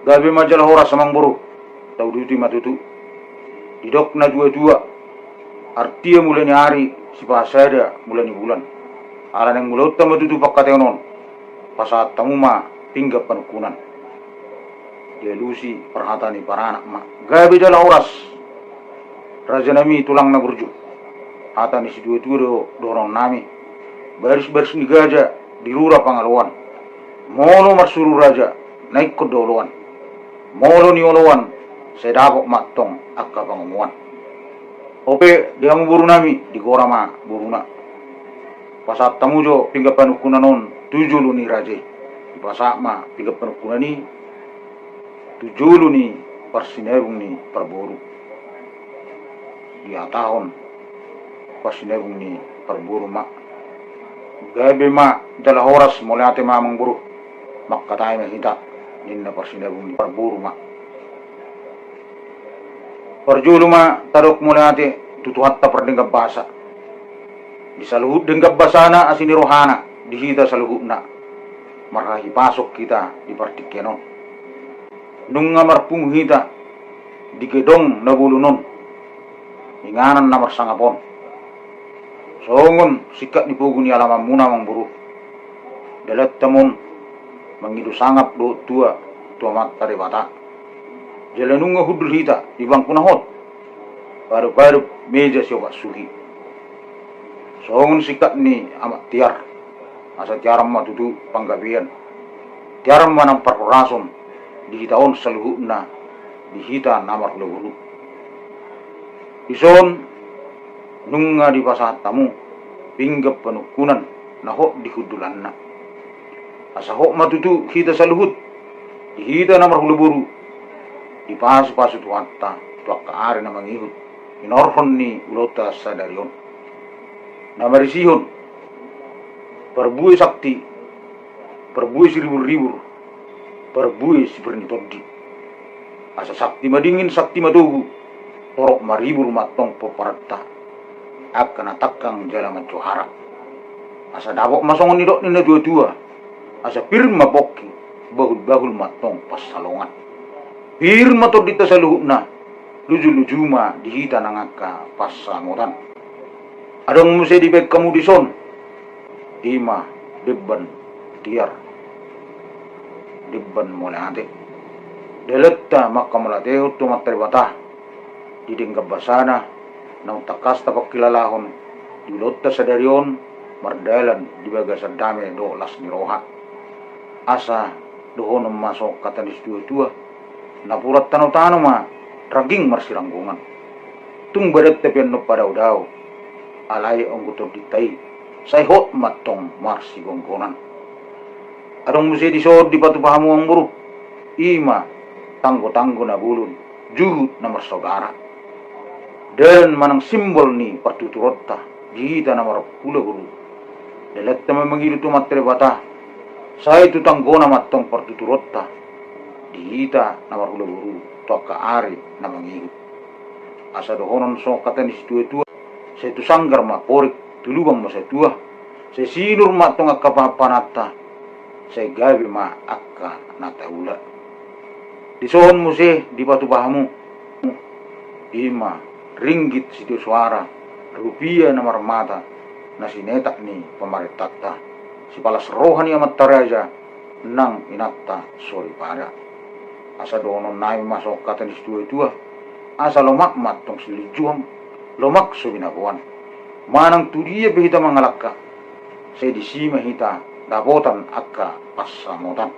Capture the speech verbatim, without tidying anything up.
Gabe ma jala horas amang boru, tauduti ma tutu. Didok na tua-tua, artia mula ni ari, sipasada mula ni bulan. Ala naeng mulaonta ma tutu pangkataion on, pasahat hamu ma pinggan panungkunan. Dialusi parhata ni paranak ma. Gabe jala horas, raja nami tulang na burju. Hata ni situa-tua do dohonon nami. Baris-baris ni gaja di rura pangaloan. Molo marsuru raja na ingkon do oloan. Molo nioloan, sai dapot ma antong angka pangomoan. Ope di hamu boru nami, digora ma boruna. Pasahat hamu jo pinggan panungkunan on tu jolo ni raja i. Dipasahat ma pinggan panungkunan i tu jolo ni parsinabung ni parboru. Dihatahon parsinabung ni parboru ma. Gabe ma jala horas, mauliate ma amang boru. Mangkatai ma hita, ninna parsinabung ni parboru ma. Parjolo ma tadok mauliate tu Tuhanta pardenggan basa. Di saluhut denggan basana asi ni rohana di hita saluhutna. Marhahipason hita di partingkian on. Nunga marpungu hita di gedong na bolon on. Inganan na marsangap on. Songon singkat ni pogu ni alamanmuna amang boru. Dalanta ma on mangido sangap dohot tua tu Amanta Debata. Jala nunga hundul hita di bangku na hot. Padup-padup meja siopat suhi. Songon singkat ni amak tiar. Asa tiar ma tutu panggabean. Tiar ma nang parhorason di hita on saluhutna, di hita na marhula boru. Dison nunga dipasahat hamu pinggan panungkunan na hot di hundulanna. Asa hot ma tutu hita saluhut, di hita na marhula boru, dipasu-pasu Tuhanta tu angka ari na mangihut, hinorhon ni ulaonta sadari on. Na marisihon parbue sakti, parbue siribur-ribur, parbue sipir ni tondi. Asa sakti madingin, sakti matogu, torop maribur ma antong pomparanta, angka na tangkang jala manjohara. Asa dapot ma songon nidok ni na tua-tua, asa pir ma pongki, bahul-bahul ma antong pansalongan. Pir ma tondinta saluhutna, luju-luju ma di hita nang angka pansamotan. Adong muse dibaen hamu dison, i ma demban tiar, demban mauliate. Dalanta mangkamauliatehon tu Amanta Debata di denggan basana naung tangkas tapangkilalahon di ulaonta sadari on mardalan di bagasan dame dohot las ni roha. Asa dohonon ma songon hata ni situa-tua, napuran tano-tano ma rangging marsiranggongan. Tung badanta pe annon padao-dao, alai anggo tondinta i sai hot ma antong marsigonggonan. Adong muse dison dipatupa hamu amang boru, i ma tanggo-tanggo na bolon, juhut na marsaudara. Dalan manang simbol ni partuturonta di hita na marhula boru. Dalanta ma mangido tu Amanta Debata, sai tu tanggona ma antong partuturonta di hita na marhula boru tu angka ari na mangihut. Asa dohonon songon hata ni situa-tua, sai tu sanggar ma porik, tu lubang ma satua, sai sinur ma antong angka pahan-pahananta, sai gabe ma angka na taula. Dison muse dipatupa hamu, i ma ringgit sitio soara, rupia na marmata, na sinetak ni pamarentanta, sipalas roha ni amanta raja nang inanta soripada. Asa dohonon nami ma songon hata ni situa-tua, asa lomak ma antong silinjuang, lomak so binaboan. Manang tu dia pe hita mangalangka, sai disi ma hita dapotan angka pansamotan.